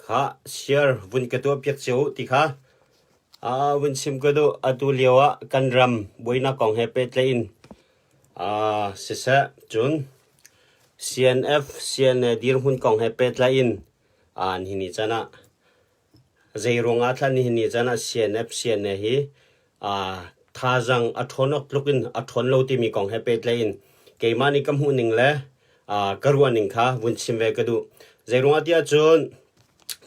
Kha share vun ka tuah piak cio ti kha vun chim ka duh. Atu lio ah kan ram buainak kong he pehtlaih in siseh cun CNF CNA dirhmun kong he pehtlaih in nihin ni caan ah zei ruangah thla nihin ni caan ah CNF CNA hi thazaang a ṭhawn awk tluk in a ṭhawn lo timi kong he pehtlaih in keimah nih ka hmuhning le ka ruahning kha vun chim ve ka duh. Zeiruangah tiah cun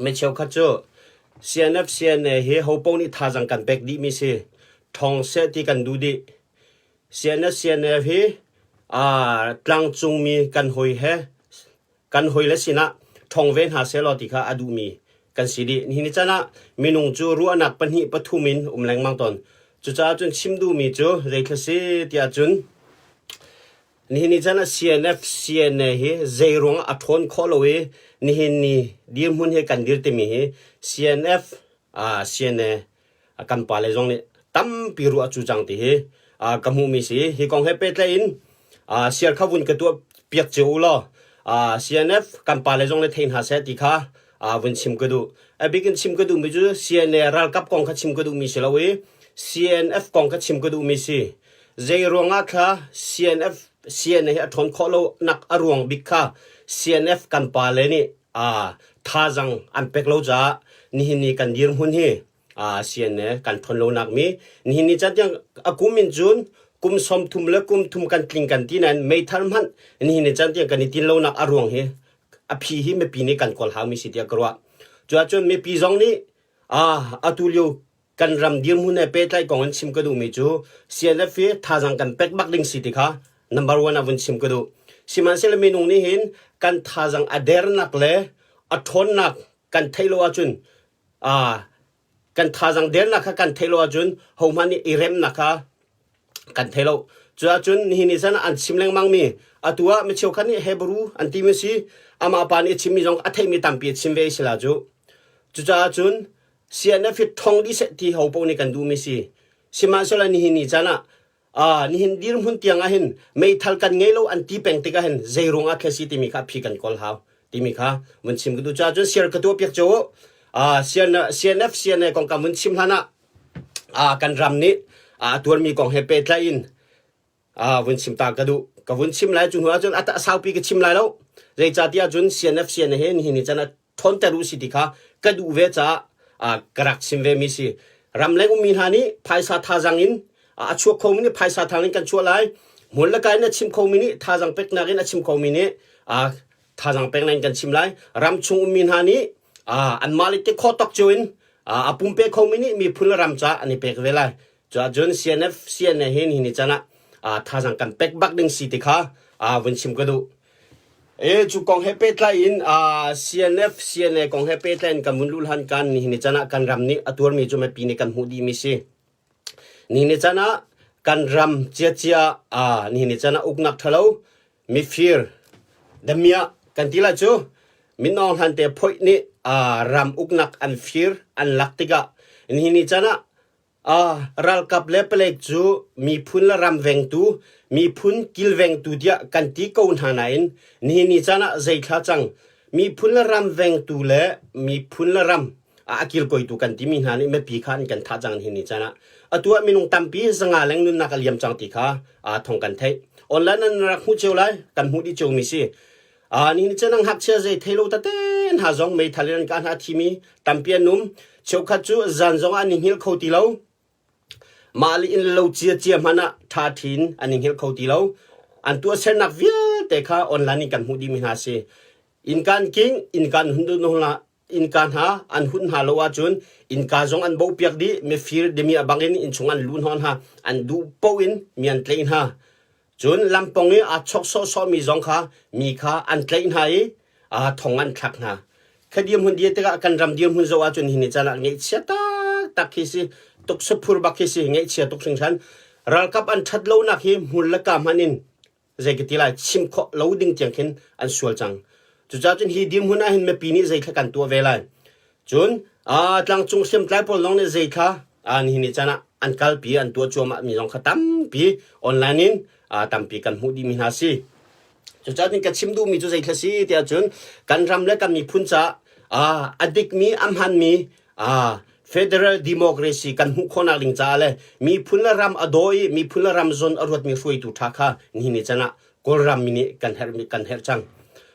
mi cheukhat cu CNF CNA hi hopaoh nih thazaang kan pek dihmi si. Ṭhawng seh ti kan duh dih. CNF CNA hi tlangcungmi kan hawi he kan hawile sinah ṭhong ve hna sehlaw ti kha a duhmi kan si dih. Nihin ni chan ah minung cu ruahnak pahnih pathum in um lengmang tawn. Cucaah cun chim duhmi cu zeithla si tiah cun nihin ni chan ah CNF CNA hi zei ruangah a ṭhawn khawh lo i nihin ni dirhmun hi kan dir timi hi CNF CNA kan pale zong nih tampi ruah cu cang ti hi ka hmuhmi si. Hi kong he pehtlaih in siar kha vun ka tuah piak cio u law CNF kan pale zong nih thei hna seh ti kha vun chim ka duh. A bik in chim ka duhmi cu CNA ralkap kong kha chim ka duhmi si lo i CNF kong kha chim ka duhmi si. Zei ruangah thla CNF CNA hi a ṭhawn khawh lo nak a ruang bik kha CNF kan pale nih thazang an pek lo caah nihin ni kan dirhmun hi CNA kan ṭhawn lonak mi nihin ni caan tiang a kum in cun kum 30 le kum thum kan tling kan ti nain meithal hmanh nihin ni caan tiang kan i tin lonak a ruang hi a phi hi mipi nih kan kawl haumi si tiah ka ruah. Cuahcun mipi zong nih atu lio kan ram dirhmun he pehtlai kong in chim ka duhmi cu CNF hi thazaang kan pek bak ding si ti kha number one ah vun chim ka duh. Sihmanhsehlaw minung nih hin kan thazaang a dernak le a ṭhawnnak kan theih lo ahcun kan thazaang dernak kha kan theih lo ahcun hohmanh nih i remnak kha kan thei lo. Cuahcun nihin ni zan ah an chim lengmang mi atu ah mi cheukhat nih Hebrew an timi si amah pa nih a chimmi zong a theihmi tampi a chim ve si la cu. Cucaah cun CNF hi thong dih seh ti ho paoh nih kan duhmi si. Sihmanhsehlaw nihin ni caan ah ah nihin dirhmun tiang ah hin meithal kan ngei lo an ti peng tikah hin zei ruang ah thil si timi kha phi kan kawl hau timi kha vun chim ka duh. Cuahcun cun share ka tuah piak cu ah CNF CNA kong ka vun chim hlan ah ah kan ram nih a tuarmi kong he pehtlai in vun chim ta ka duh. Ka vun chim lai cu hnu ahcun a saupi ka chim lai lo. Zeicahtiah cun CNF CNA he nihin ni caan ah ṭhawnter u si ti kha ka duh ve caah ka rak chim ve mi si. Ramleng ummi hna nih phaisa thazaang in a chuak khomi nih phaisa thang in kan chuah lai. Hmun le ka in a chim khomi nih thazaang peknak in a chim khomi nih thazaang peknak in kan chim lai. Ramchung ummi hna nih anmah le ti khawh tawk cio in a pumpe khomi nih miphun le ram caah an i pek ve lai. Cuahcun CNF CNA hi nihin ni caan ah thazaang kan pek bak ding si ti kha vun chim ka duh. E cu kong he pehtlai in CNF CNA kong he pehtlai in kan vun luh hlan kan nihin ni caan ah kan ram nih a tuarmi cu mipi nih kan hmuh dihmi si. Nihin ni caan ah kan ram ciacia nihin ni caan ah uknak ṭhalo mifir damiah kan ti lai cu minawng hlan te phoih nih ram uknak an fir an lak tikah nihin ni caan ah Ralkap le palek cu miphun le ram vengtu, miphun kilvengtu tiah kan ti ko hna nain nihin ni caan ah zeithla cang miphun le ram vengtu le miphun le ram a kilkawitu kan timi hna nih mipi kha an kan thah cang nihin ni caan ah. Atu ah minung tampi zanga leng nunnak a liam cang ti kha thawng kan theih. Online an rak hmuh cio lai, kan hmuh dih ciomi si. Nihin cun ang ngakchia zei thei lo tete hna zong meithal in an kah hna thimi tampi an um. Cheukhat cu zan zong ah an i hngilh kho ti lo. Mah le inn lo ciacia hmanh ah ṭha ṭhin an i hngilh kho ti lo. An tuahsernak vialte kha online in kan hmuh dihmi hna a si. Innka an king, innka an hun hna innka hna an hun hna lo ahcun innka zong an bohpiak dih. Mifir dimi a bangin innchung an luh hnawh hna. An duh paoh in mi an tlaih hna. Cun lampong i aa chawk sawhsawhmi zong kha mi kha an tlaih hna i thong an thlak hna. Kha dirhmun dir tikah kan ram dirhmun zoh ahcun hi ni caan ah ngaihchia taktak khi si, tuksaphur bak khi si, ngaihchia tuk hringhran. Ralkap an ṭhat lonak hi hmur le ka hmanh in zei ka ti lai chim khawh lo ding tiang khin an sual cang. Cucaah cun hi dirhmun ah hin mipi nih zeithla kan tuah ve lai. Cun tlangcung hriamtlai pawl zong nih zeithla nihin ni caan ah an kalpi an tuah cuahmah mi zong kha tampi online in tampi kan hmuh dihmi hna si. Cucaah cun ka chim duhmi cu zeithla si tiah cun kan ram le kan miphun caah A dikmi, a hmanmi federal democracy kan hmuh khawhnak ding caah le miphun le ram a daw i miphun le ram zawn a ruatmi hruaitu ṭha kha nihin ni can ah Kawlram mi nih kan herh kan herh cang.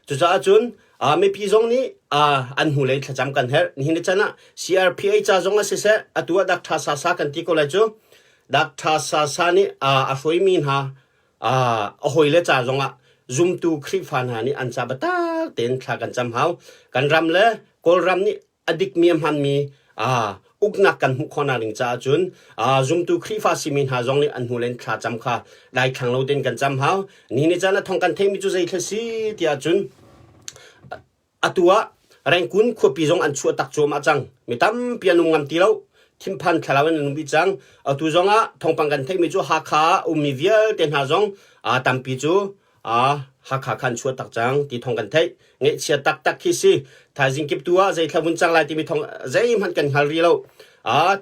Cucaah cun mipi zong nih an hnulei thlacam kan herh. Nihin ni can ah CRPA ca zong ah siseh atu ah Dr. Sasa kan ti ko lai cu. Dr. Sasa nih a hruaimi hna a hawile ca zong ah zumtu Khrihfa hna nih an ca biatak tein thla kan cam hau. Kan ram le Kawlram nih a dikmi a hmanmi uknak kan hmuh khawhnak ding caah cun zumtu Khrihfa simi hna zong nih an hnu len thla cam kha daithlang lo tein kan cam hau. Ni ni caan a thong kan theimi cu zei thla si tiah cun Atu ah Rangoon khuapi zong an chuah tak cuahmah cang. Mi tampi an um ngam ti lo. Thinphan thlalau in an um dih cang. Atu zong ah thawngpang kan theihmi cu Hakha ah ummi vialte hna zong tampi cu Hakha kha an chuah tak cang ti thawng kan theih. Ngaihchia taktak khi si. Thaizing kip tu ah zei thla vun cang lai timi thawng zeihmanh kan hngal rih lo.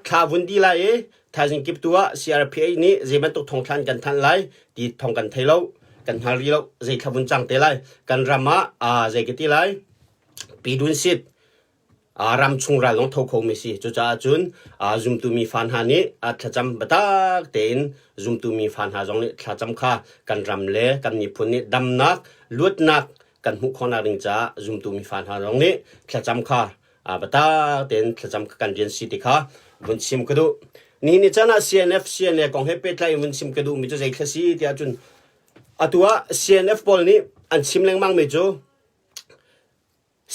Thla vun di lai i Thaizing kip tu ah CRPA nih zei bantuk thongthlan kan thanh lai ti thong kan thei lo kan hngal rih lo zei thla vun cang te lai kan ram ah zei ka ti lai pidun sit ram chung ral lawng tho kho mi si cucaah cun zumtu mi fa hna nih thlacam biatak tein zumtu mi fa hna zong nih thlacam kha kan ram le kan miphun nih damnak luatnak kan hmuh khawhnak ding caah zumtu mi fa hna zong nih thlacam kha biatak tein thlacam kan rian si ti kha vun chim ka duh. Ni ni chan ah CNF CNA kong he pehtlai in vun chim ka duh mi cu zei thla si tiah cun atu ah CNF pawl nih an chim lengmang mi cu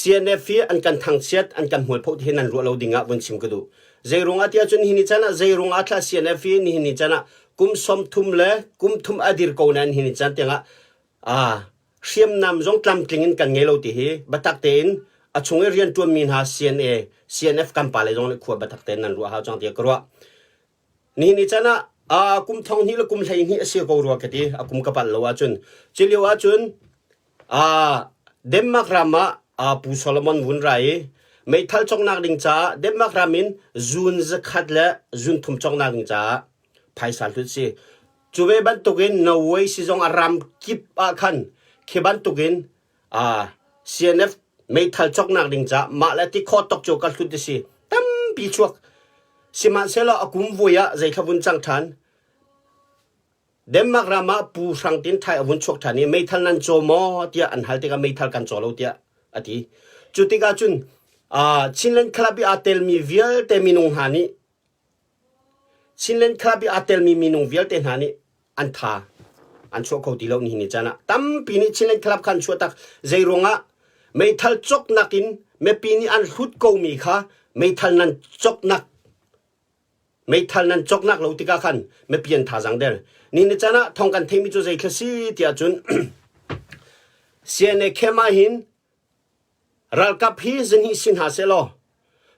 CNF hi an kan thangchiat an kan hmualphoh ti hi nan ruah lo ding ah vun chim ka duh. Zei ruang ah tiah cun hi ni chan ah zei ruang ah thla CNF hi nihin ni chan ah kum 30 le kum thum a dir ko nain hi ni chan tiang ah hriamnam zong tlamtling in kan ngei lo ti hi biatak tein a chung i rianṭuanmi hna CNA, CNF kan pale zong nih khua biatak tein nan ruah hau cang tiah ka ruah. Nihin ni chan ah kum thong hnih le kum 12 a si ko rua ka ti a kum ka palh lo ahcun cu lio ahcun Denmark ram ah Pu Solomon vun ra i meithal cawknak ding caah Denmark ram in zun zakhat le zun thum cawknak ding caah phaisa hlut si. Cu ve bantukin Norway sizong a ram kip ah khan khi bantukin uh, CNF meithal cawknak ding ca mah le ti khaw tok cu ka hlut si tampi chuak sihmanhsehlaw a kum vui ah zeithla vun cang ṭhan Denmark ram ah Pu Hrang Tin Thai a vun chuak ṭhan i meithal nan caw maw tiah an hal tikah meithal kan caw lo tiah a ti. Cu tikah cun uh, Chinland Club i aa telmi vialte minung hna nih Chinland Club i aa telmi minung vialte hna nih an tha an chuah kho ti lo nihin ni caan ah tampi nih Chinland Club kha an chuah tak zei ruangah meithal cawknak in mipi nih an hlut komi kha meithal nan cawknak meithal nan cawknak lo tikah khan mipi an thazaang der ni ni caan ah thong kan theimi cu zei thla si tiah cun CNA camp ah hin Ralkap hi zihnih si hna sehlaw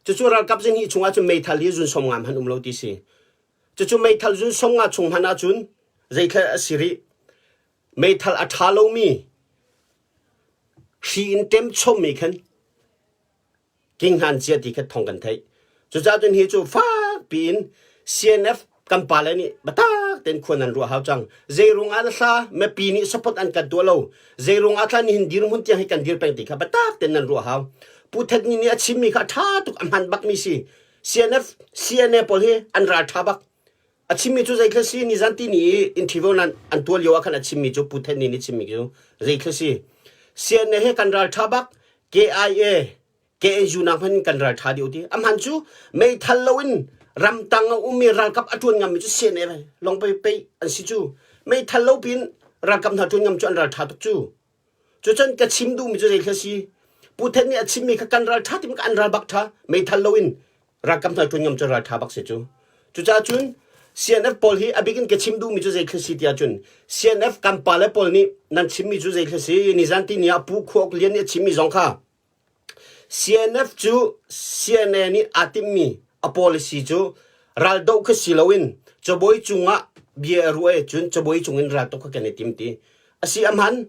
cucu ralkap zihnih chungah cun meithal hi zun 50 hmanh um lo ti si. Cucu meithal zun 50 chung hmanh ahcun zeithla a si rih. Meithal a ṭha lomi hri in ṭem chommi khan king hnan cia ti kha thong kan theih. Cucaah cun hi cu fak piin CNF kan pale nih biatak tein khua nan ruah hau cang. Zeirung ah hla mipi nih support an kan tuah lo. Zeirung ah thla nihin dirhmun tiang hi kan dir peng ti kha biatak tein nan ruah hau. Pu Thet Ni nih a chimmi kha ṭha tuk a hman bakmi si. CNF CNA pawl hi an ral ṭha bak. A chimmi cu zeithil si nizan ti ni i interview nan an tuah lio ah khan a chimmi cu Pu Thet Ni nih chimmi cu zeithil si. CNA he kan ral ṭha bak. KIA KNU nak hmanh in kan ral ṭha deuh ti. A hman cu meithal loin ramtang a ummi ralkap a ṭuan ngammi cu CNA lawng pei pei an si cu. Meithal lo pin ralkap hna ṭuan ngam cu an ral ṭha tuk cu. Cucun ka chim duhmi cu zei thil si? Pu Thet nih a chimmi kha kan ral ṭha timi kha an ral bak ṭha. Meithal loin ralkap hna ṭuan ngam cu ral ṭha bak si cu. Cucaah cun CNF pawl hi a bik in ka chim duhmi cu zei thil si tiah cun CNF kan pale pawl nih nan chimmi cu zei thil si? Nizan ti ni ah Pu Khuauk Lian nih a chimmi zong kha CNF cu CNA nih aa timhmi a policy cu raldoh kha si loin cabuai cungah bia a ruah i cun cabuai cungin raltuk kha kan i tim ti. A si a hman.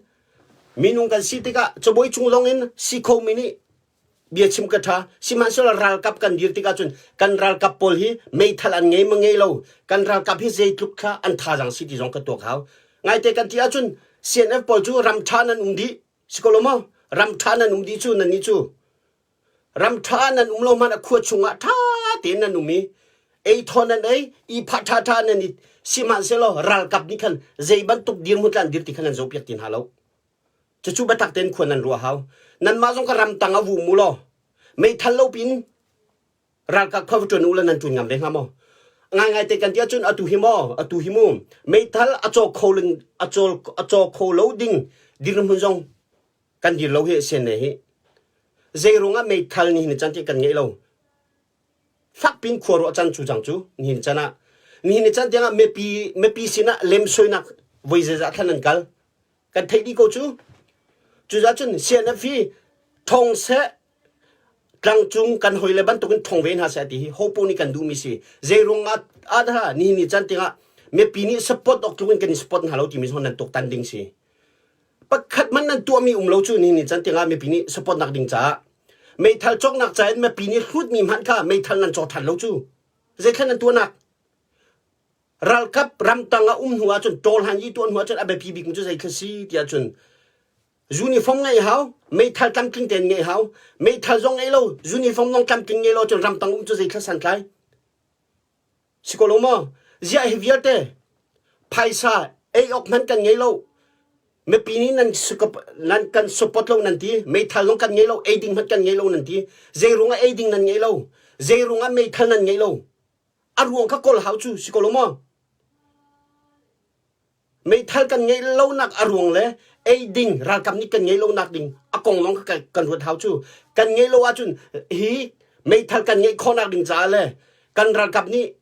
Minung kan si tikah cabuai cung lawngin si khomi nih bia chim ka ṭha. Sihmanhsehlaw ralkap kan dir tikah cun kan ralkap pawl hi meithal an ngei ma ngei lo, kan ralkap hi zeitluk kha an thazaang si ti zong ka tuak hau. Ngaite kan ti ahcun CNF pawl cu ram ṭha nan um dih. Si ko lo maw? Ram ṭha nan um dih cu nan nih cu. Ram ṭha nan um lo hmanh ah khua chungah ṭha tein nan um i ei thaw nan ei, i phah ṭha ṭha nan i sihmanhsehlaw ralkap nih khan zei bantuk dirhmun tla an dir ti khan nan zohpiak ti hna lo. Cucu biatak tein khua nan ruah hau. Nanmah zong ka ramtang a vum u law meithal lo pin ralkap kha va ṭuan u law nan ṭuan ngam ve hnga maw? Ngaingai te kan ti ahcun atu hi maw atu hi mu meithal a caw kho ling a cawl a caw kho lo ding dirhmun zong kan dir lo hi CNA hi. Zei ruangah meithal nihin chan ti kan ngeih lo. Fakpin khua ruah chan cu cang cu nihin chan ah nihin chan tiangah mipi mipi sinah lemsoinak voi zeizah thlan an kal. Kan theih dih ko cu. Cucaah cun CNF hi thong seh tlangcung kan hoi le bantukin thong ve hna seh ti hi hopo nih kan duhmi si. Zei ruangah ah dah nihin ni chan tiangah mipi nih support awk tluk in kan i support hna lo timi zong nan tuaktan ding si. Pakhat man nan tuahmi um lo cu nihin ni chan tiangah mipi nih support nak ding caah meithal cawknak ca in mipi nih hlutmi hmanh kha meithal nan caw than lo cu. Zeithlan nan tuahnak? Ralkap ramtang ah um hnu ahcun ṭawl han i tuah hnu ahcun a biapi bik mi cu zeithil si ti ahcun uniform ngeih hau, meithal tlamtling tein ngeih hau, meithal zong ngei lo, uniform zong tlamtling ngei lo cun ramtang um cu zeithil santlai? Si ko lo maw? Ziah hi vialte phaisa ei awk hmanh kan ngei lo. Mipi nih nan nan kan support lo nan ti, meithal zong kan ngei lo, ei ding hmanh kan ngei lo nan ti. Zei ruangah ei ding nan ngei lo? Zei ruangah meithal nan ngei lo? A ruang kha kawl hau cu si ko lo maw? Meithal kan ngeih lonak a ruang le ei ding ralkap nih kan ngeih lonak ding a kong lawng kha kan ruat hau cu. Kan ngeih lo ahcun hi meithal kan ngeih khawhnak ding caah le kan ralkap nih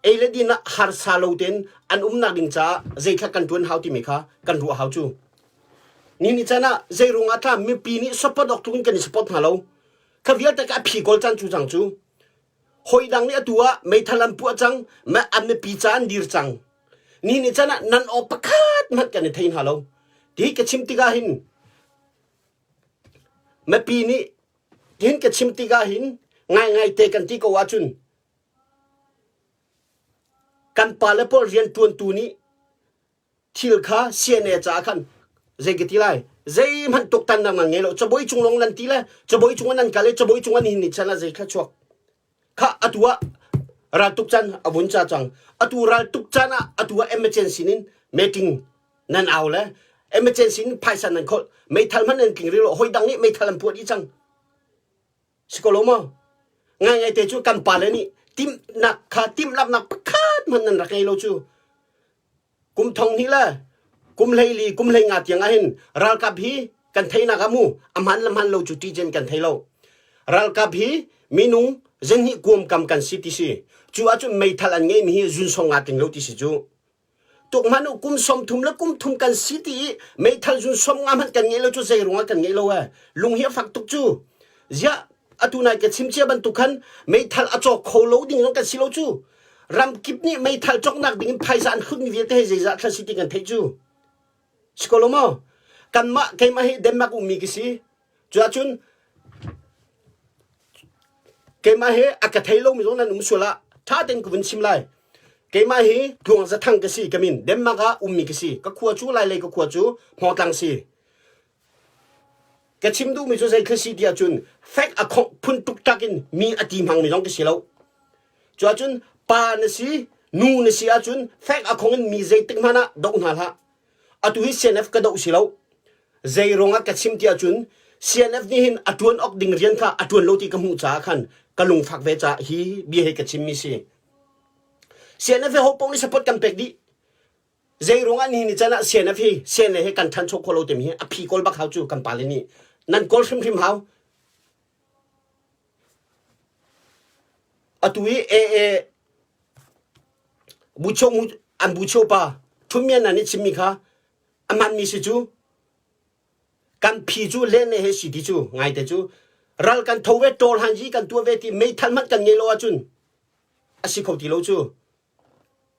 ei le din ah harsa lo tein an umnak ding caah zeithla kan tuan hau timi kha kan ruah hau cu. Ni ni caan ah zei ruang ah tla mipi nih support awk tluk in kan i support hna lo. Kha vialte ka a phi kawl caan cu cang cu. Hawi dang nih atu ah meithal an puah cang, an mipi ca an dir cang. Ni ni can ah nan aw pakhat hmanh kan i thei hna lo. Ti ka chim tikah hin mipi nih tihin ka chim tikah hin ngaingai te kan ti ko ahcun kan pale pawl rianṭuantu nih thil kha CNA caah khan zei ka ti lai zeihmanh tuktannak nan ngei lo cabuai cung lawng nan ti le cabuai cung nan kal i cabuai cung an hin ni chan ah zei thla chuak kha atu ah raltuk caan a vun ca cang atu raltuk caan ah atu ah emergency nin meeting nan au le emergency in phaisa nan kholh meithal hmanh nan tling rih lo hoi dang nih meithal an puah dih cang Si ko lo maw? Ngaingai te cu kan pale nih timhnak kha timhlamhnak pakhat hmanh nan rak ngei lo cu. Kum thong hnih le kum hleili kum hleinga tiang ahhin ralkap hi kan theinak ah mu a hman le hman lo cu ṭijen kan thei lo. Ralkap hi minung zenhnih kuam kam kan si ti si. Cu ahcun meithal an ngeimi hi zunsong nga tling lo ti si cu. Tuk hmanh u kum 30 le kum thum kan si ti i meithal zun som nga hmanh kan ngei lo cu zei ruangah kan ngei lo e lung hi a fak tuk cu ziah atu nai ka chim cia bantuk khan meithal a cawk kho lo ding zong kan si lo cu ramkip nih meithal cawknak ding in phaisa an hlutmi vialte hei zeizah thla si ti kan theih cu si ko lo maw kanmah keimah hi Denmark ummi ka si Cuahcun keimah hi a ka thei lomi zong nan um sual ah ṭha tein ka vun chim lai. Keimah hi Tluang Zathang ka si, ka min Denmark ah ummi ka si. Ka khua cu Lailei ka khua cu Hmawtlang si. Ka chim duhmi cu zei thil si ti ahcun fek a khongh phun tuktak in mi a ti hmangmi zong ka si lo. Cuahcun pa na si, nu na si ahcun fek a khong in mi zeitik hmanh ah doh hna hlah. Atu hi CNF ka doh si lo. Zei ruangah ka chim ti ahcun CNF nih hin a ṭuan awk ding rian kha a ṭuan lo ti ka hmuh caah khan ka lungfak ve caah hi bia hi ka chimmi si. CNF hi ho paoh nih support kan pek dih. Zei ruangah nihin ni can ah CNF hi CNA hi kan ṭhancho kho lo timi hi a phi kawl bak hau cu kan pale nih nan kawl hrimhrim hau. Atu i AA bucho an bucho pa Ṭhummian nih chimmi kha a hmanmi si cu kan phi cu len he si ti cu ngaite cu ral kan tho ve ṭawl han yi kan tuah ve ti meithal hmanh kan ngei lo ahcun a si kho ti lo cu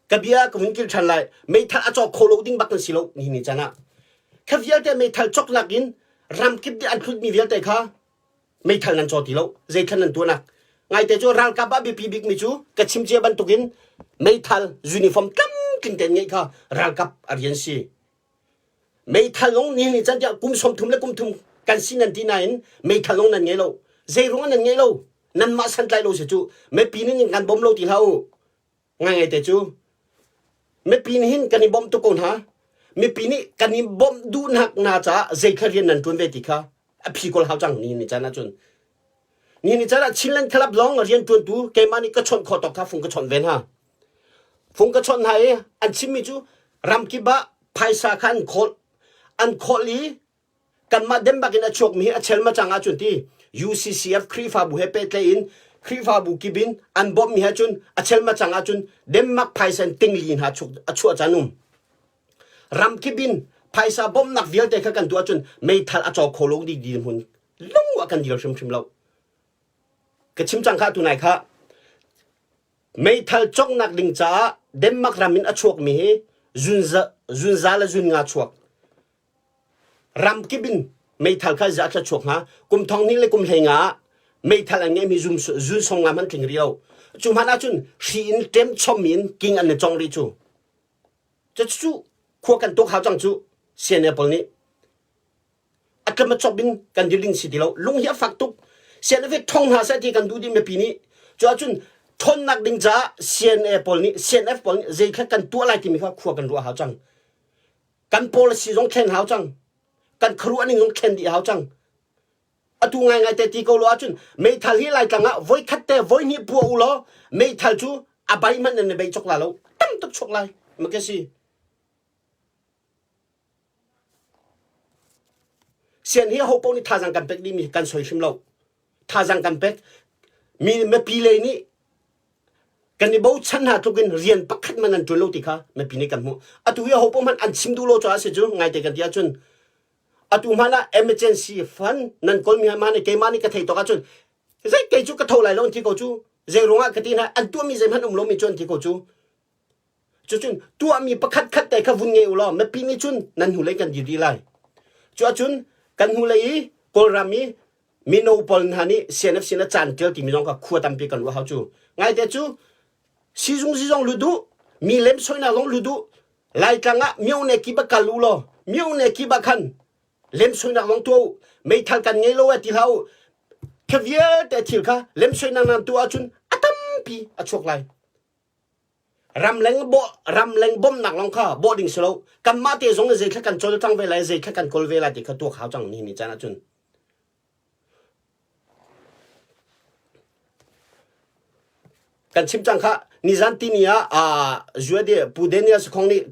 ka bia ka vun kil ṭhan lai meithal a cawk kho lo ding bak kan si lo nihin ni caan ah kha vialte meithal cawk lak in ramkip nih an hlutmi vialte kha meithal nan caw ti lo zeithal nan tuahnak ngaite cu ralkap ah biapi bikmi cu ka chim cia bantukin meithal uniform tlamtling tein ngeih kha ralkap a rian si meithal long ni ni can tiah kum 30 le kum thum kan si nan ti nain meithal long nan ngei lo. Zei ruangah nan ngeih lo? Nanmah santlai lo si cu. Mipi nih kan bawm lo ti hlah u. Ngaingai te cu. Mipi nih hin kan i bawmh tuk ko hna. Mipi nih kan i bawmh duhnak hna caah zei kha rian nan ṭuan ve ti kha a phi kawl hau cang ni ni caan ahcun. Ni ni caan ah Chinland Club lawng rian ṭuantu keimah nih ka chawnh khawh tawk kha fung ka chawnh ve hna. Fung ka chawnh hna i an chimmi cu ramkip ah phaisa kha an khawlh. An khawlh i kanmah Denmark in a chuakmi hi a chelma cang ahcun ti UCCF Khrihfabu he pehtlaih in Khrihfabu kip in an bawmhmi he cun a chelma cang ahcun Denmark phaisa in tingli hna a chuah caan um. Ram kip in phaisa bawmhnak vialte kha kan tuah ahcun meithal a caw kho lo ding dirhmun lung ah kan dir hrimhrim lo. Ka chim cang kha tunai kha meithal cawknak ding caah Denmark ram in a chuakmi hi zunza zunza le zunnga chuak Ramkip in meithal kha ziah a chuak hnga? Kum thong hnih le kum 15 ah meithal an ngeihmi zum zun song nga hmanh tling rih lo. Cu hmanh ahcun hri in ṭem chommi in king an i cong rih cu. Cucu khua kan tuak hau cang cu CNA pawl nih. A tlam a cop in kan dir ding si ti lo. Lung hi a fak tuk. CNA ve thong hna seh ti kan duh dih mipi nih. Cu ahcun ṭhawnnak ding caah CNA pawl nih CNF pawl nih zei kha kan tuah lai timi kha khua kan ruah hau cang. Kan policy zong thlen hau cang. Kan khuaruah ning zong thlen dih hau cang. Atu ngaingai te ti ko lo ahcun meithal hi Laitlang ah voikhat te voihnih pua u law meithal cu a bai hmanh nan i bei chok la lo. Tam tuk chuak lai. Ma ke si. Sian hi ho paoh nih thazaang kan pek dihmi kan soi hrim lo. Thazaang kan pek. Mi mipi lei nih kan i bochan hna tluk in rian pakhat man an ṭuan lo ti kha mipi nih kan hmuh. Atu hi aho paoh hmanh an chim duh lo caah si cu ngaite kan ti ahcun atu hmanh ah emergency fund nan kawlmi ha mah nih keimah nih ka thei tawk ahcun zei kei cu ka tho lai lo an ti ko cu zei ruangah ka ti hna an tuahmi zeihmanh um lomi cu an ti ko cu Cucun tuahmi pakhat khat te kha vun ngei u law mipi nih cun nan hnulei kan dir dih lai. Cuahcun kan hnulei i Kawlram i mino pawl hna nih CNF sin a caan ṭial timi zong kha khua tampi kan ruah hau cu. Ngaite cu sizung zizong lut duh, mi lemsoinak zong lut duh, Laitlang ah myone kip ah kal u law myone kip ah khan lemsoinak zong tuah u, meithal kan ngei lo eh ti hlah u. Kha vialte thil kha lemsoinak nan tuah ahcun a tampi a chuak lai. Ramleng bawh ramleng bawmhnak lawng kha bawh ding si lo. Kanmah te zong zei thla kan cawlcang ve lai, zei thla kan kawl ve lai ti kha tuak hau cang ni ni caan ahcun. Kan chim cang kha nizan tini ah ah Zuade Pu Daniel Sakhong nih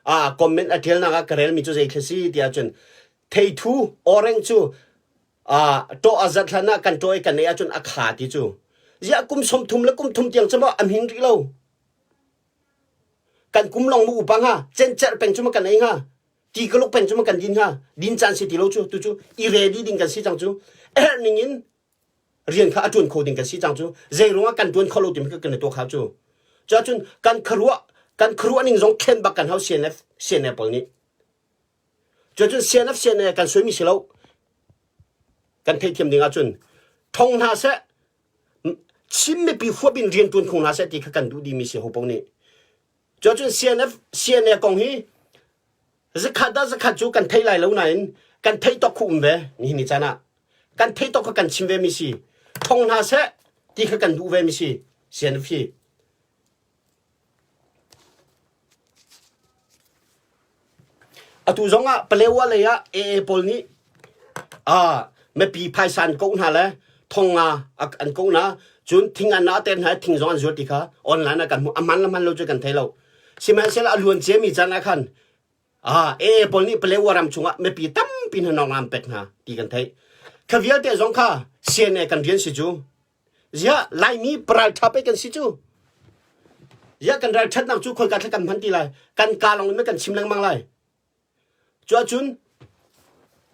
ah comment a tialnak ah ka relmi cu zei thla si ti ahcun theithu oreng cu ah tawh a zat hlan ah kan tawh i kan ei ahcun a kha ti cu ziah kum 30 le kum thum tiang cu maw a hmin rih lo kan kum long mu upa hnga cencerh peng cu ma kan ei hnga ti kaluk peng cu ma kan din hnga din caan si ti lo cu tu cu i ready ding kan si cang cu herh ning in rian kha a ṭuan kho ding kan si cang cu zei ruangah kan ṭuan kho lo timi kha kan i tuak hau cu cuahcun kan khuaruah kan khuaruah ning zong thlen bak kan hau CNF CNF pawl nih Cucun CNF CNA kan suaimi si lo. Kan theihthiam ding ahcun thong hna seh Chin mipi huap in rian tuan kho hna seh ti kha kan duh dimi si ho paoh nih. Cucun CNF CNA kong hi zakhat dah zakhat cu kan thei lai lo nain kan theih tawk khu um ve nihin ni caan ah. Kan theih tawk kha kan chim ve mi si. Thong hna seh ti kha kan duh ve mi si CNF hi. Atu zongah Palewa lei ah AA pawl nih ah mipi phaisa an koh hna le thong nga an koh hna cun thing an ah ten hna thing zong an zuar ti kha online ah kan hmuh a hman le hman lo cu kan thei lo sihmanhsehlaw a luan ciami caan ah khan ah AA pawl nih Palewa ram chungah mipi tampi hna nawng an pek hna ti kan theih kha vialte zong kha CNA kan rian si cu Ziah Laimi paralṭha pei kan si cu. Ziah kan ralṭhatnak cu khoika thla kan hman ti lai. Kan kaa lawng in kan chim lengmang lai. Cu ahcun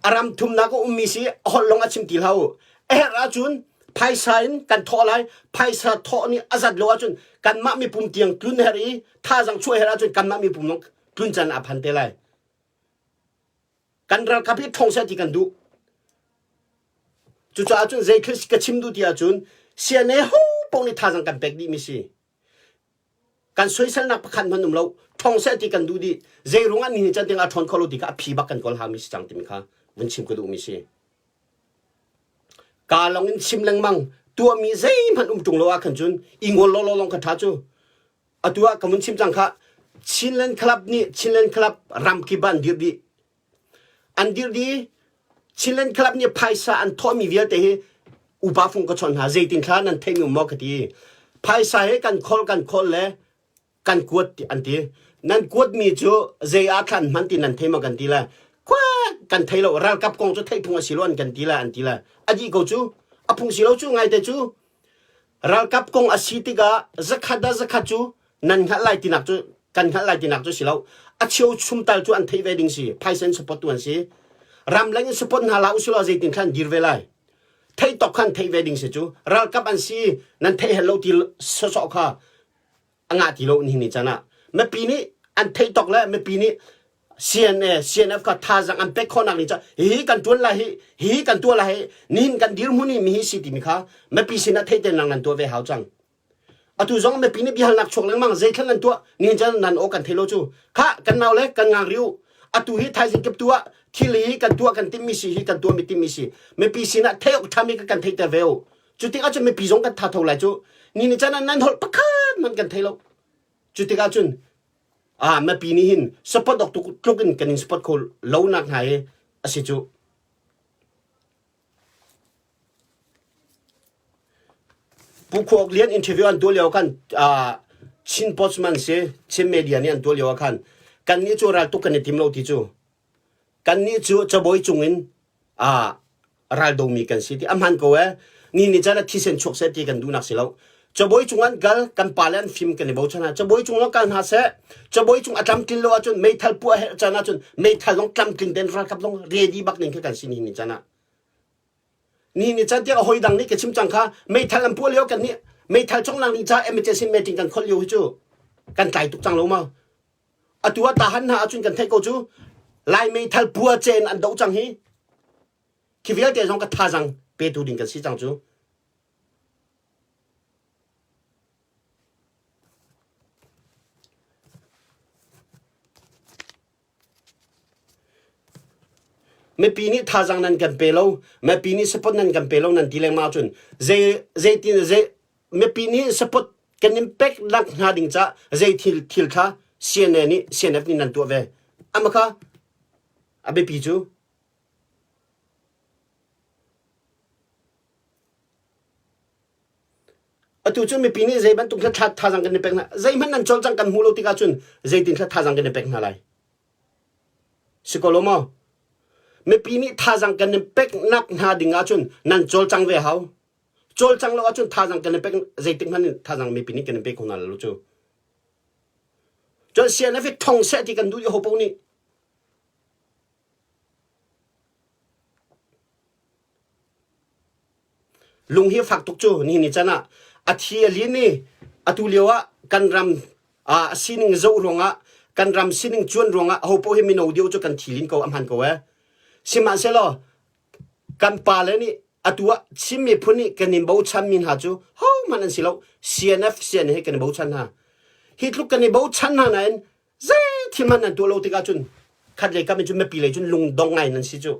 a ram thumnak a ummi si a holh lawng a chim ti hlah u. A herh ahcun phaisa in kan thawh lai. Phaisa thawh nih a zat lo ahcun kanmah mipum tiang tlun herh i thazaang chuah herh ahcun kanmah mipum lawng tlun can a phan te lai. Kan ralkap hi ṭhawng seh ti kan duh. Cucaah cun zei thil ka chim duh ti ahcun CNA ho paoh nih thazaang kan pek dihmi si. Kan soiselnak pakhat hmanh um lo. Ṭhawng seh ti kan duh dih. Zei ruangah nihin can tiang a ṭhawn kho lo ti kha a phi bak kan kawl haumi si cang timi kha vun chim ka duhmi si. Kaa lawng in chim lengmang tuahmi zeihmanh um ṭung lo ah khan cun i ngol lawlaw lawng kha ṭha cu. Atu ah ka vun chim cang kha Chinland Club nih Chinland Club ramkip ah an dirh dih. An dirh dih Chinland Club nih phaisa an thawhmi vialte hi upa fung ka chawnh hna zeitin thla nan theihmi um maw ka ti. Phaisa hi kan kholh kan kholh le kan kuat an ti. Nan kuatmi cu zei ah thlan hman ti nan thei maw kan ti le khua kan thei lo ralkap kong cu theih phung a si lo an kan ti le an ti le a dih ko cu a phung si lo cu ngaite cu ralkap kong a si tikah zakhat ah zakhat cu nan hngalh lai tinak cu kan hngalh lai tinak cu si lo a cheu chum tal cu an theih ve ding si phaisa in support tu an si ramleng in support hna la usilo zeitin khan dir ve lai theih tok khan theih ve ding si cu ralkap an si nan theih hel lo ti sawsawh kha a ngah ti lo nihin ni caan ah mipi nih an theih tok le mipi nih CNA CNF kha thazang an pek khawhnak ning ca hihi kan tuan lai hi hihi kan tuah lai hi nihin kan dirhmun hi mihi si timi kha mipi sin ah theihter nang nan tuah ve hau cang atu zong mipi nih biahalnak chuak lengmang zeithlan nan tuah nihin caan nan aw kan thei lo cu kha kan nau le kan ngang riu atu hi thaizing kip tu ah thil hi kan tuah kan timmi si hi kan tuah mi timmi si mipi sin ah theih awk ṭhami ka kan theihter ve u Cu tikah cun mipi zong kan tha tho lai cu. Ni ni caan ah nan holh pakhat hmanh kan thei lo. Cu tikah cun ah mipi nih hin support awk tluk in kan in support kho lo nak hna hi a si cu. Pu Khuok Lian interview an tuah lio khan Chin Postman si Chin media nih an tuah lio ah khan kan nih cu ral tuk kan i tim lo ti cu. Kan nih cu cabawi cung in ah raldomi kan si ti a hman ko eh ni ni caan ah thisen chuak seh ti kan duhnak si lo cabawi cung an kal kan pa le an fim kan i bochan hna cabawi cung lawng kal hna seh cabawi cung a tlamtlin lo ahcun meithal puah herh caan ahcun meithal zong tlamtling ten ralkap zong ready bak ning khi kan si ni ni caan ah ni ni caan tiang hoi dang nih ka chim cang kha meithal an puah lio kan nih meithal chong lang ning ca emergency meeting kan khol lio hi cu kan tlai tuk cang lo ma atu ah tahan hna ahcun kan theih ko cu lai meithal pua cen an doh cang hi khi vialte zong ka thazang petu ding kan si cang cu mipi nih thazang nan kan pe lo mipi nih support nan kan pe lo nan ti lengmang ahcun zei zeitin zei mipi nih support kan in pek nak hnga ding ca zei thil thil kha CNA nih CNF nih nan tuah ve ama kha a biapi cu atu cu mipi nih zei bantuk thla thazang kan i pek hna zeihmanh nan cawlcang kan hmu lo tikah cun zeitin thla thazang kan i pek hna lai si ko lo maw mipi nih thazang kan in pek nak hna ding ahcun nan cawlcang ve hau cawlcang lo ahcun thazang kan i pek zeitik hmanh in thazang mipi nih kan in pe kho hna lo cu cun CNF hi thong seh ti kan duh i ho paoh nih Lung hi fak tuk cu nihin ni can ah a thi a lin i atu lio ah kan ram ah sining zoh ruangah kan ram sining cuan ruangah ho paoh hi mino deuh cu kan thi lin ko a hman ko eh. Sihmanhsehlaw kan pale nih atu ah Chin miphun nih kan in bochan mi hna cu hohmanh an si lo CNF CNA he kan i bochan hna. Hi tluk kan i bochan hna nain zei thil hmanh nan tuah lo tikah cun khat lei kam in cun mipi lei cun lungdong ngai nan si cu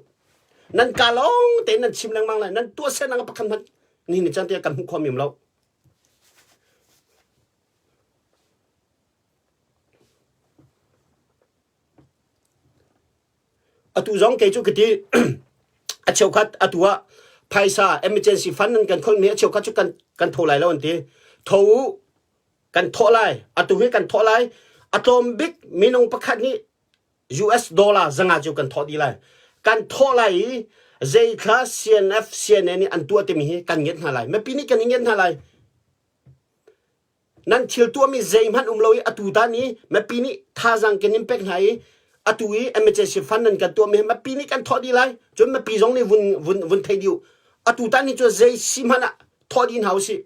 nan ka lawng tein nan chim lengmang lai nan tuah sen ang pakhat hmanh ni ni chan te kan hmuh khawm lo atu zong kei cu ka ti a cheukhat atu ah phaisa emergency fund nan kan kholmi a cheukhat cu kan kan tho lai lo an ti tho u kan thawh lai atu hi kan thawh lai a tlawm bik minung pakhat nih US dollar zanga cu kan thawh dih lai kan thawh lai i zeithla CNF CNA nih an tuah timi hi kan nget hna lai mipi nih kan i nget hna lai nan thil tuahmi zeihmanh um lo i atu tan i mipi nih thazang kan in pek hna i atu i emergency fund nan kan tuahmi hi mipi nih kan thawh dih lai cun mipi zong nih vun vun vun thei dih atu tan ni cu zei si hmanh ah thawh dih hna usih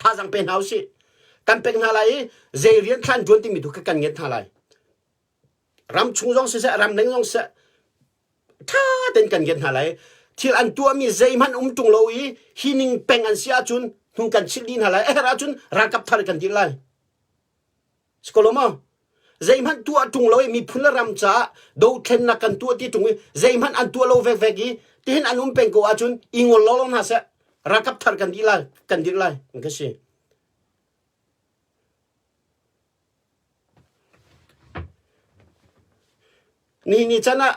thazang pe hna usih kan pek hna lai i zei rian thlan ṭuan timi tu kha kan nget hna lai ram chung zong siseh ram leng zong siseh ṭha tein kan nget hna lai thil an tuahmi zeihmanh um ṭung lo i hi ning peng an si ahcun hnu kan chilh dih hna lai a herh ahcun ralkap thar kan dirh lai Sikolo maw? Zeihmanh tuah ṭung lo i miphun le ram caah dothlennak kan tuah ti ṭung i zeihmanh an tuah lo vekvek i tihin an um peng ko ahcun i ngol lawlaw hna seh. Ralkap thar kan dih lai, kan dirh lai ka si. Ni ni can ah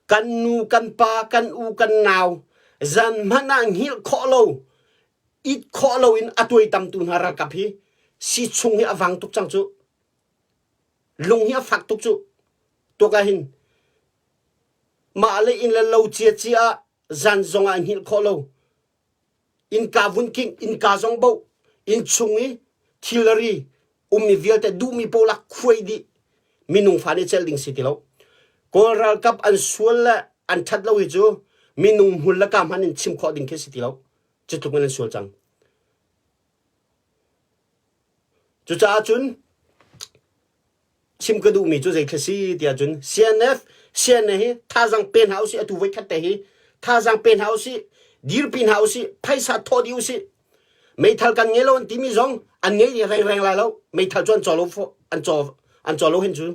kan nu, kan pa, kan u, kan nau zan hmanh ah hngilh khawh lo, it khawh lo in a tuaitamtu hna ralkap hi si chung hi a vang tuk cang cu. Lung hi a fak tuk cu. Tuk ah hin mah le inn le lo cia cia ah zan zong ah hngilh khawh lo. Innka vun kingh, innka zong boh, innchung i thilri ummi vialte duhmi paoh khuai dih. Minung fa nih celh ding si ti lo. Kawl ralkap an sual le an ṭhat lo hi cu minung hmul le ka hmanh in chim khawh ding khi si ti lo. Cu tluk in an sual cang. Cucaah cun chim ka duhmi cu zei si tiah cun CNF CNA hi thazang pe hna usih atu voi khat te hi thazang pe hna usih dirpi hna usih phaisa thawh dih usih meithal kan ngei lo an timi zong an ngei rengreng lai lo meithal cu an caw lo an caw an caw lo hen cu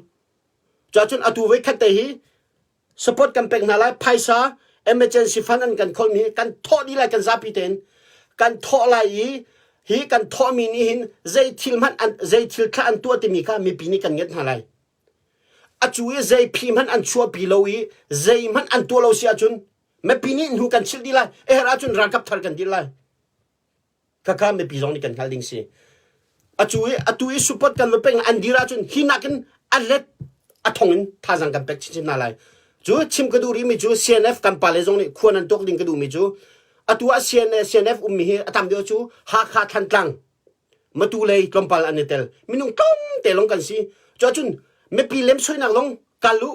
cuahcun atu voi khat te hi support kan pek hna lai phaisa emergency fund an kan kholmi kan thawh dih lai kan zapi tein kan thawh lai i hi kan thawhmi nih hin zei thil hmanh an zei thil thla an tuah timi kha mipi nih kan nget hna lai acu i zei phi hmanh an chuahpi lo i zei hmanh an tuah lo si ahcun mipi nih hnu kan chilh dih lai eher ahcun ralkap thar kan dir lai Khakha mipi zong nih kan hngalh ding si. Atu i atu i support kan va pek an dir ahcun hi nakin a let a thong in thazang kan pek chinchin hna lai. Cu chim ka duh rihmi cu CNF kan pale zong nih khua nan tuak ding ka duhmi cu atu ah CNF CNF ummi hi a tam deuh cu Hakha Thantlang Matu lei tlawmpal an i tel. Minung tlawmte lawng kan si. Cu ahcun mipi lemsoinak lawng kal u.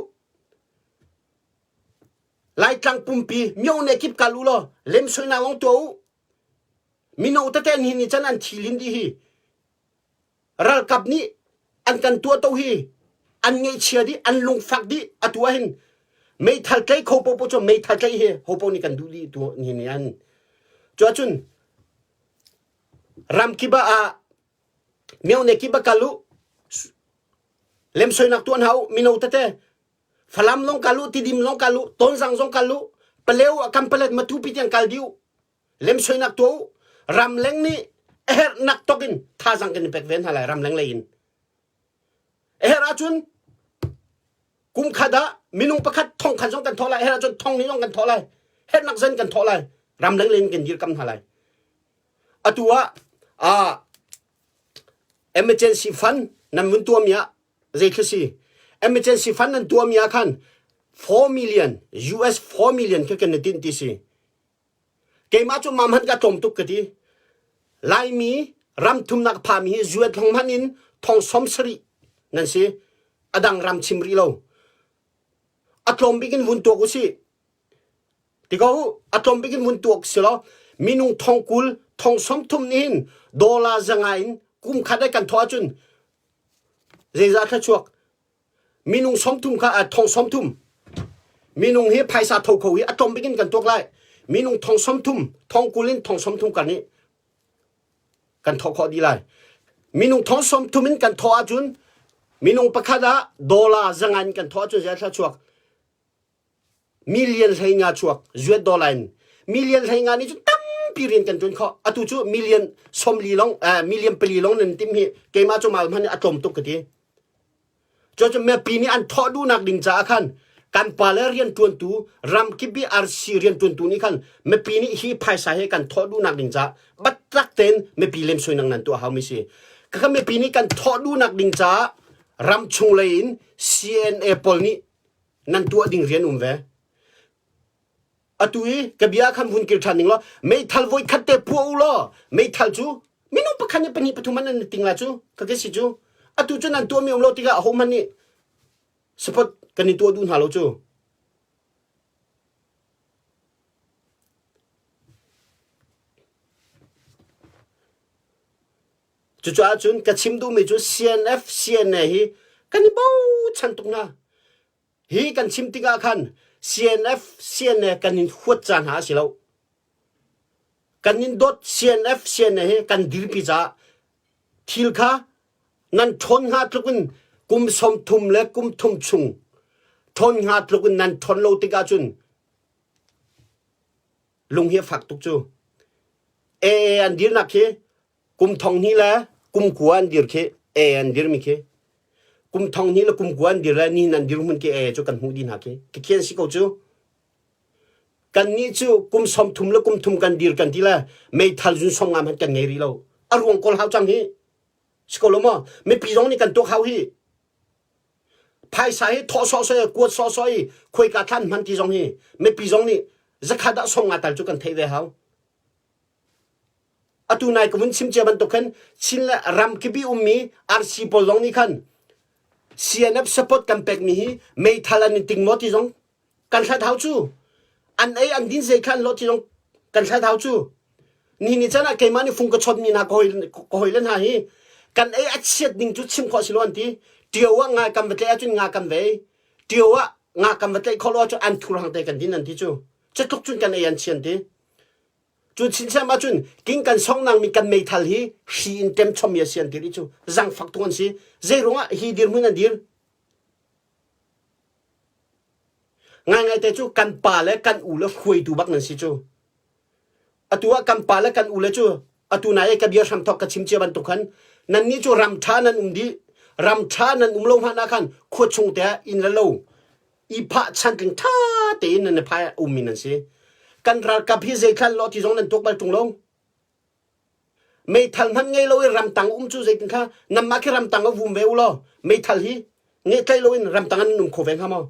Laitlang pumpi myone kip kal u law lemsoinak lawng tuah u. Mino tete nihin ni can an thi lin dih hi. Ralkap nih an kan tuah to hi an ngaihchia dih, an lungfak dih atu ah hin meithal tlei kho popo cu meithal tlei hi hopo nih kan duh dih tu nihin ni an. Cu ahcun ramkip ah myone kip ah kal u lemsoinak tuah hna u mino tete Falam zong kal u, Tidim zong kal u, Tonzang zong kal u, Paleo Kampalet Matupi tiang kal dih u. Lemsoinak tuah u. Ramleng nih a herhnak tok in thazang kan i pek ve hna lai ramleng lei in. A herh ahcun kum khat ah minung pakhat thong khat zong kan thawh lai, a herh ahcun thong ni zong kan thawh lai. Herhnak zan kan thawh lai. Ramleng lei in kan dirkam hna lai. Atu ah ah emergency fund nan vun tuahmi ah zei si emergency fund nan tuahmi ah khan 4 million US 4 million kha kan i tinh ti si keimah cu mam han ka tlawm tuk ka ti laimi ram thumnak phami hi zuat hlong hman in thong som sarih nan si adang ram chim rih lo a tlawm bik in vun tuak usih Ti ko a tlawm bik in vun tuak si law minung thong 20 thong 30 nih hin dollar zanga in kum khat ai kan thawh ahcun zeizah thluachuak minung 30 kha thong 30 minung hi phaisa tho kho hi a tlawm bik in kan tuak lai minung thong 30 thong 20 in thong 30 kan nih kan thawh khawh dih lai minung thong 30 in kan thawh ahcun minung pakhat ah dollar zanga in kan thawh ahcun zei thluachuak Million 15 chuak zuat dollar in million 15 nih cun tampi rian kan ṭuan khawh. Atu cu million 40 long million 4 long nan tim hi keimah cu mal hman a tlawm tuk ka ti. Cu cu mipi nih an thawh duhnak ding caah khan kan pale rian ṭuantu ramkip i RC rian ṭuantu nih khan mipi nih hi phaisa he kan thawh duhnak ding caah batlak tein mipi lemsoinak nan tuah hau mi si. Kaka mipi nih kan thawh duhnak ding caah ram chung lei in CNA pawl nih nan tuah ding rian um ve. Atu i ka bia khan vun kir ṭhan ning law meithal voi khat te puah u law meithal cu minung pakhat nih pahnih pathum an ting la cu ka ke si cu atu cu nan tuahmi um lo tikah ahohmanh nih support kan i tuah duh hna lo cu. Cucaah cun ka chim duhmi cu CNF, CNA hi kan i bochan tuk hna. Hi kan chim tikah khan CNF, CNA kan in huat ca hna a si lo. Kan in dawt CNF, CNA hi kan dirpi caah thil kha nan ṭhawn hnga tluk in. Kum 30 le kum thum chung ṭhawn hnga tluk in nan ṭhawn lo tikah cun lung hi a fak tuk cu. AA an dirnak khi kum thong hnih le kum kua an dir khi AA an dirmi khi kum thong hnih le kum kua an dir le nihin an dirhmun khi AA cu kan hmuh dih hna khi. Khi an si ko cu. Kannih cu kum 30 le kum thum kan dir kan ti le meithal zun som nga hmanh kan ngei rih lo. A ruang kawl hau cang hi. Si ko lo maw? Mipi zong nih kan tuak hau hi. Phaisa hi thawh sawhsawh i kuat sawhsawh i khuaika thlan hman ti zong hi mipi zong nih zakhat ah som nga tal cu kan theih ve hau. Atu nai ka vun chim cia bantuk khan Chin le ram kipi ummi RC pawl zong nih khan CNF support kan pekmi hi meithal an in ting maw ti zong kan hlat hau cu an ei an din zei khan lo ti zong kan hlat hau cu ni ni chan ah keimah nih fung ka chot mi hna ka hoi ka hoi le hna hi kan ei a chiat ding cu chim khawh si lo an ti tio ah nga kan va tlaih ahcun nga kan vei tio ah nga kan va tlaih khawh lo ahcun an thur hang te kan din an ti cu cutluk cun kan ei an chian ti cu chinchem ahcun king kan song nang mi kan meithal hi hri in tem chom mi a si an ti ri cu zangfak tuk an si zei ruangah hi dirhmun an dir Ngaingaite cu kan pa le kan u le hruaitu bak nan si cu. Atu ah kan pa le kan u le cu atu nai i ka bia hramthok ka chim cia bantuk khan nannih cu ram ṭha nan um dih. Ram ṭha nan um lo hmanh ah khan khua chung te ah inn le lo i phah chantling ṭha tein nan i phai ummi nan si. Kan ralkap hi zeithlan law ti zong nan tuak bal ṭung lo. Meithal hmanh ngei lo i ramtang um cu zeitin kha nanmah khi ramtang ah vum ve u law meithal hi ngehtlaih loin ramtang an um kho ve hnga maw?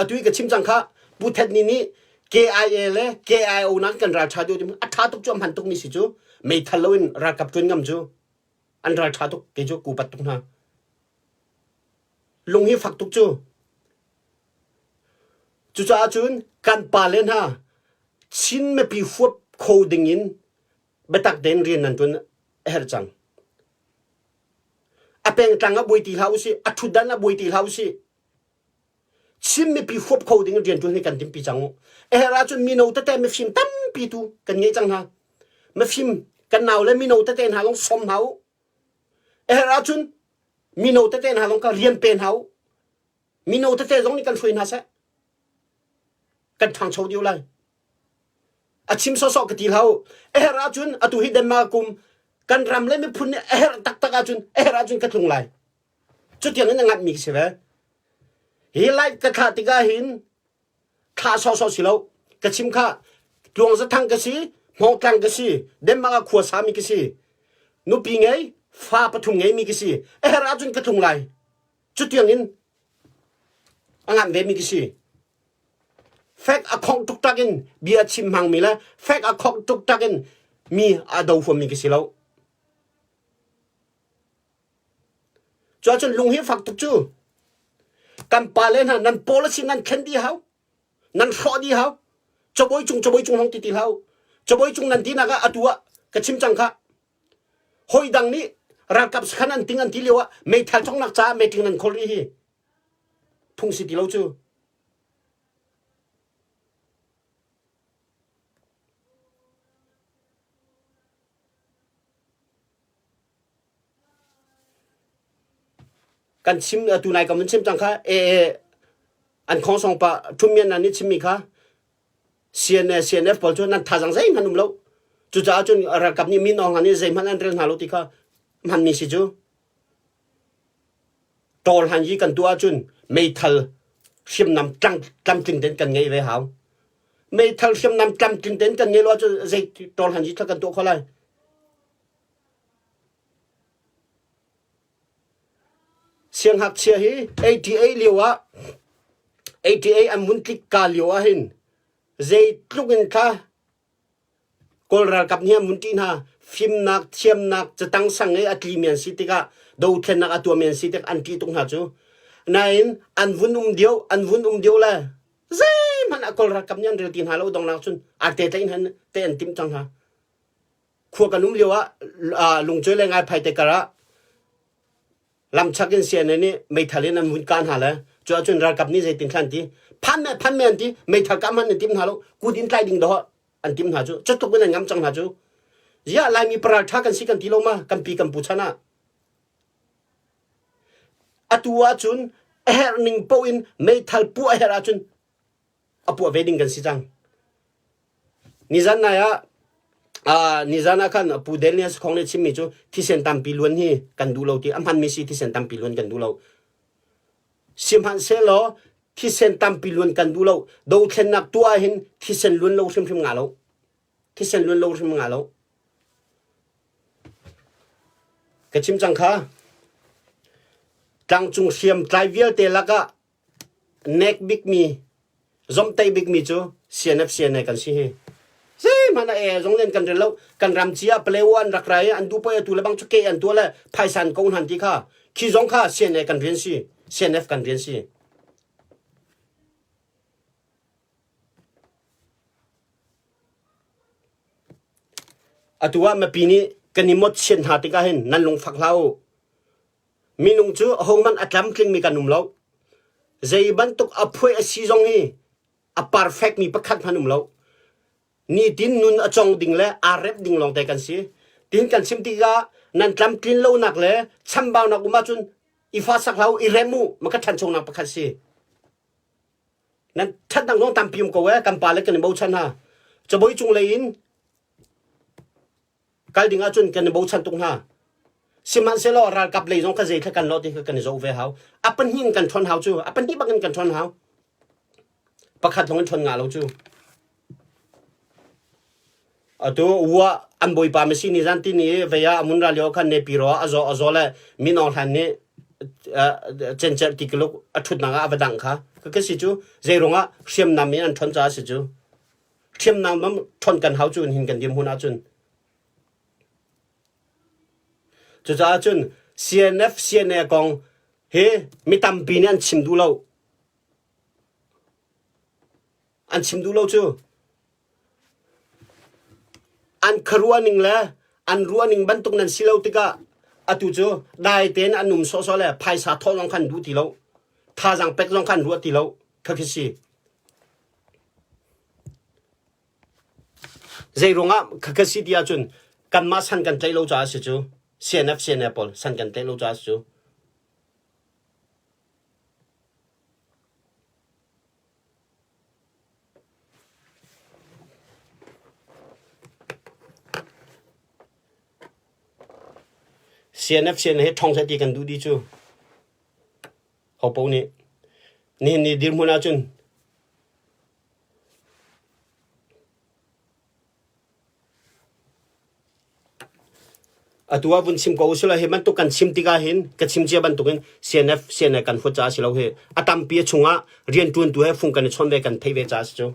Atu i ka chim cang kha Pu Thet Ni nih KIA le KIO nan kan ral ṭha deuh a ṭha tuk cu a hman tukmi si cu meithal loin ralkap ṭuan ngam cu an ral ṭha tuk kei cu ku pat tuk hna. Lung hi fak tuk cu. Cucaah cun kan pale hna Chin mipi huap kho dingin biatak tein rian nan ṭuan a herh cang. A pengtlang ah buai ti hlah usih, a ṭhutdan ah buai ti hlah usih. Chin mipi huap kho ding in rian ṭuan hi kan timpi cang u. A herh ahcun mino tete mifim tampi tu kan ngei cang hna. Mifim kan nau le mino tete hna lawng sawm hna u. A herh ahcun mino tete hna lawng kha rian pe hna u. Mino tete zong nih kan hruai hna seh. Kan ṭhangcho deuh lai. A chim sawsawh ka ti hlah u. A herh ahcun atu hi Denmark kum kan ram le miphun nih a herh taktak ahcun a herh ahcun ka tlung lai. Cutiang in a ngamhmi ka si ve. Hi live ka thlah tikah hin thlah sawsawh si lo. Ka chim kha tluang zathang ka si, hmawngtlang ka si, Denmark ah khua sami ka si. Nupi ngei, fa pathum ngeimi ka si. A herh ahcun ka tlung lai. Cutiang in a ngamh vemi ka si. Fek a khongh tuktak in bia chim hmangmi le fek a khongh tuktak in mi a do huammi ka si lo. Cuahcun lung hi fak tuk cu. Kan pale hna nan policy nan thlen dih hau. Nan hrawh dih hau. Cabawi cung cabawi cung hong ti ti hau. Cabawi cung nan tinak ah atu ah ka chim cang kha. Hawi dang nih ralkap sakhan an ting an ti lio ah meithal congnak caah meeting nan khawl rih hi phung si ti lo cu. Kan chim atu nai kan vun chim cang kha e an khong song pa thummian nan nih chimmi kha CNA CNF pawl cu nan thazang zeihmanh um lo. Cucaah cun ralkap nih min Aung Hlaing nih zeihmanh an rel hna lo ti kha hmanmi si cu. Tawl han yi kan tuah ahcun meithal hriamnam tlang tlamtling tein kan ngeih ve hau. Meithal hriamnam tlamtling tein kan ngeih lo ahcun zei tawl han yi thla kan tuah kho lai. Siangngakchia hi 88 lio ah 88 an vun tlik ka lio ah hin zeitluk in kha Kawl ralkap nih an vun ṭih hna. Fimnak, thiamnak, catang sang i a tlimi an si tikah dothlennak a tuahmi an si tik an ṭih tuk hna cu. Nain an vun um deuh, an vun um deuh le zeihmanh ah Kawl ralkap nih an rel ti hna lo donglak cun arte tlaih hna te an timh cang hna. Khua kan um lio ah lungcuai le ngaiphai te kar ah lamchak in CNN nih meithal in an vun kah hna le cu ahcun ralkap nih zeitin thlan ti phan me phan me an ti meithal kah hmanh an tim hna lo kut in tlai ding dawh an tim hna cu cutluk in an ngam cang hna cu ziah laimi paral tha kan si kan ti lo ma kan pi kan pu chan ah. Atu ahcun a herh ning paoh in meithal puah a herh ahcun a puah ve ding kan si cang. Nizan nai ah uh, nizan ah khan Pu Daniel Sakhong nih chimmi cu thisen tampi luan hi kan duh lo ti a hmanmi si thisen tampi luan kan duh lo. Sihmanhsehlaw thisen tampi luan kan duh lo. Dothlennak tuah hin thisen luan lo hrimhrim nga lo. Thisen luan lo hrim nga lo. Ka chim cang kha. Tlangcung hriamtlai vialte lakah nek bikmi zomhtaih bikmi cu CNF CNA kan si hi. Zeihmanh a e zong len kan rel lo. Kan ram ci ah Palewa an rak ra i an duh poah atu le bang cu ke an tuah le phaisa an ko hnan ti kha. Khi zong kha CNA kan rian si. CNF kan rian si. Atu ah mipi nih kan i mawtchiat hna tikah hin nan lungfak hlah u. Minung cu ahohmanh a tlamtlingmi kan um lo. Zei bantuk a phuai a si zong hi a perfect mi pakhat hmanh um lo. Nitin nun a cong ding le aa rep ding lawngte kan si. Tin kan chim tikah nan tlamtlin lonak le chambaunak um ahcun i fa sak hlah u, i rem u, ma ka ṭhanchonak pakhat si. Nan ṭhatnak zong tampi um ko ee, kan pa le kan i bochan hna. Cabuai cung lei in kal ding ahcun kan i bochan tuk hna. Sihmanhsehlaw ralkap lei zong kha zei thla kan lawh ti kha kan i zoh ve hau. A pahnih in kan ṭhawn hau cu. A pahnih bak in kan ṭhawn hau. Pakhat lawng in ṭhawn ngah lo cu. Atu wa an bawipa masi ni zan ti ni vei ah amun ra lio khan nepi ro a zaw a zaw le min Aung Hlaing nih cencer ti kiluk a ṭhutnak ah a va dangh kha. Ka ka si cu zei ruangah hriamnam in an ṭhawn caah si cu. Hriamnam mam ṭhawn kan hau cu hin kan dirhmun ahcun. Cucaah cun CNF CNA kong hi mi tampi nih an chim duh lo. An chim duh lo cu. An khuaruah ning le an ruah ning bantuk nan si lo tikah atu cu dai tein an um sawhsawh le phaisa thawh zong khan duh ti lo. Thazaang pek zong khan ruah ti lo. Kha khi si. Zei ruangah kha si ti ahcun kanmah san kan tlaih lo caah si cu. CNF CNA pawl san kan tlaih lo caah si cu. CNF CNA hi ṭhawng seh ti kan duh dih cu. Hopo nih nihin ni dirhmun ahcun Atu ah vun chim ko usila hi bantuk kan chim tikah hin ka chim cia bantukin CNF CNA kan huat caah si lo hi a tampi a chungah rianṭuantu he fung kan i chawn ve kan theih ve caah si cu.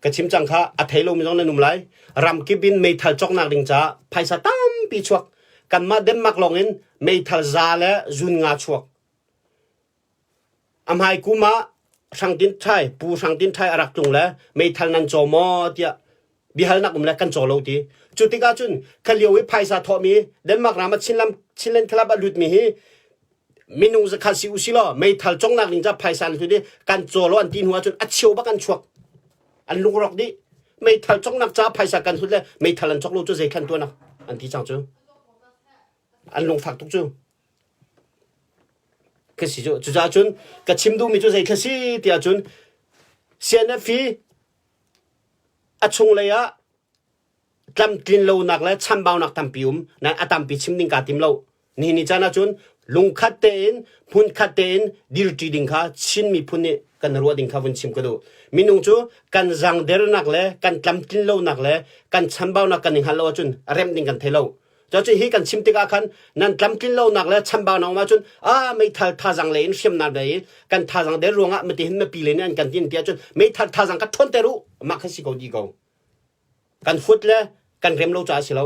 Ka chim cang kha a thei lomi zong nan um lai. Ramkip in meithal cawknak ding caah phaisa tampi chuak. Kanmah Denmark lawng in meithal za le zun nga chuak. A hmai kum ah Hrang Tin Thai, Pu Hrang Tin Thai a rak tlung le meithal nan caw maw tiah biahalnak um le kan caw lo ti. Cu tikah cun kha lio i phaisa thawhmi Denmark ram ah Chinlam Chinland Club a lutmi hi minung zakhat si usih law meithal congnak ding ca phaisa an hlut i kan caw lo an ti hnu ahcun a cheu bak an chuak. An lungrawk dih. Meithal congnak ca phaisa kan hlut le meithal an cawk lo cu zei thlan tuan an ti cang cu. An lungfak tuk cu. Ka si cu. Cucaah cun ka chim duhmi cu zei thla si tiah cun CNF hi a chunglei ah tlamtlin lonak le chambaunak tampi um nain a tampi chim ding kaa tim lo. Nihin ni caan ahcun lungkhat tein hmunkhat tein dirṭi ding kha Chin miphun nih kan ruah ding kha vun chim ka duh. Minung cu kan zangdernak le kan tlamtlin lonak le kan chambaunak kan i hngalh lo ahcun remh ding kan thei lo. Cucu hi kan chim tikah khan nan tlamtlin lonak le chambaunak um ahcun ah meithal thazang lei in hriamnam lei in kan thazang der ruangah matihin mipi lei nih an kan tin tiah cun meithal thazang ka ṭhawnter u mah kha si ko di ko. Kan fut le kan rem lo caah si lo.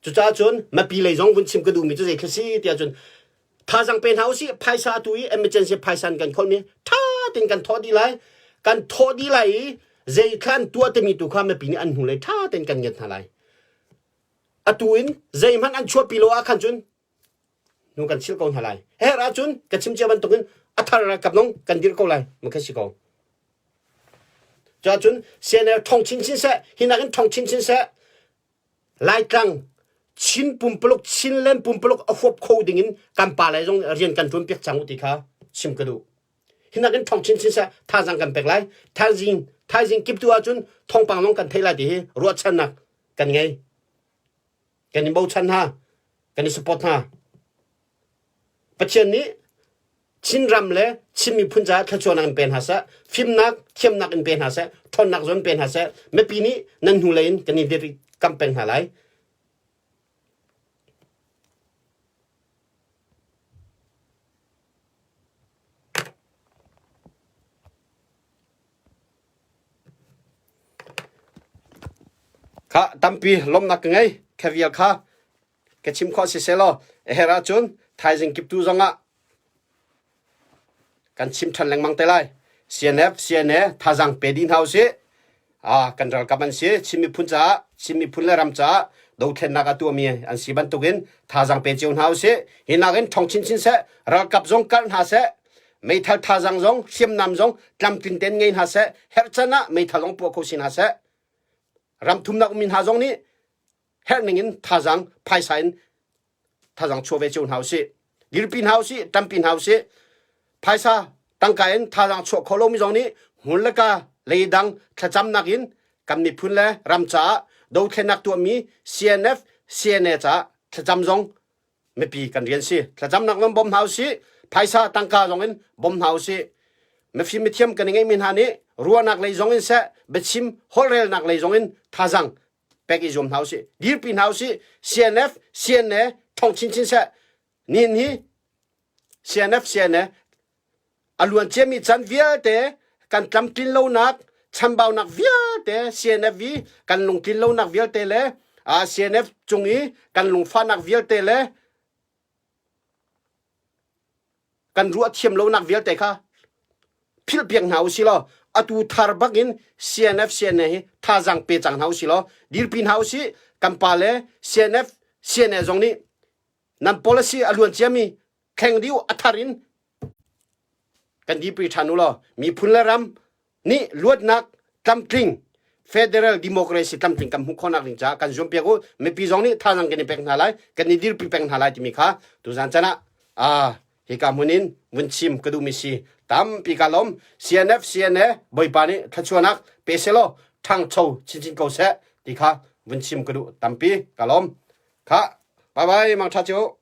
Cucaah cun mipi lei zong vun chim ka duhmi cu zei thil si tiah cun thazang pe hna usih phaisa atu i emergency phaisa an kan kholmi ṭha tein kan thawh dih lai. Kan thawh dih lai i zei thla an tuah timi tu kha mipi nih an hnu lei ṭha tein kan ngiat hna lai. Atu in zeihmanh an chuahpi lo ah khan cun nu kan chilh ko hna lai. Her ahcun ka chim cia bantukin a thar ralkap nong kan dirh ko lai. Ma kha si ko. Cuahcun CNL thong chinchin seh, hi nakin thong chinchin seh, Laitlang, Chin pumpuluk Chinland pumpuluk a huap kho ding in kan pa le zong rian kan ṭuan piak cang u ti kha chim ka duh. Hi nakin thong chinchin seh thazaang kan pek lai. Thaizing thaizing kip tu ahcun thawngpang lawng kan theih lai ti hi ruahchannak kan ngei. Kan in bochan hna. Kan i support hna. Pathian nih Chinram le Chin miphun caah thluachuahnak in pe hna seh, fimnak, thiamnak in pe hna seh, ṭhawnnak zon pe hna seh, mipi nih nan hnulei in kan i dirkamh peng hna lai. Kha tampi lawmhnak ka ngei. Kha vial kha ka chim khawh si selaw a herh ahcun thaizing kiptu zongah kan chim ṭhan lengmang te lai. CNF, CNA thazaang pe dih hna usih. Ah, kan ralkap an si. Chin miphun caah, Chin miphun le ram caah dothlennak a tuahmi an si bantukin thazaang pe cio hna usih. Hi nakin ṭhawng chinchin seh, ralkap zong karh hna seh, meithal thazaang zong, hriamnam zong tlamtlin tein ngei hna seh, herh can ah meithal zong puah kho si hna seh. Ram thumnak ummi hna zong nih herh ning in thazaang phaisa in thazaang chuah ve cio hna usih. Dirpi hna usih, ṭampi hna usih. Phaisa tangka in thazaang chuah kho lomi zong nih hmun le ka leidang thlacamnak in kan miphun le ram caah dothlennak tuahmi CNF, CNA caah thlacam zong mipi kan rian si. Thlacamnak zong bawm hna usih, phaisa tangka zong in bawm hna usih. Mifim mithiam kan i ngeihmi hna nih ruahnak lei zong in seh, biachim holhrelnak lei zong in thazaang pek i zuam hna usih dirpi hna usih CNF CNA thong chinchin seh nin hi CNF CNA a luan ciami can vialte kan tlamtlin lonak chambaunak vialte CNF i kan lungtlin lonak vialte le CNF cung i kan lungfahnak vialte le kan ruah thiam lonak vialte kha philhpiak hna usih law atu thar bak in CNF CNA hi thazaang pe cang hna usih law dirpi hna usih kan pa le CNF CNA zong nih nan policy a luan ciami thleng dih a thar in kan dirpi ṭhan u law miphun le ram nih luatnak tlamtling federal democracy tlamtling kan hmuh khawhnak ding caah kan zuampiak u mipi zong nih thazaang kan i pek hna lai kan i dirpi peng hna lai timi kha tuzan chan ah ah hika hmun in vun chim ka duhmi si tampi ka lawm CNF CNA Bawipa nih thluachuahnak pe selaw ṭhangcho chinchin ko seh ti kha vun chim ka duh tampi ka lawm kha bye bye mang ṭha cu.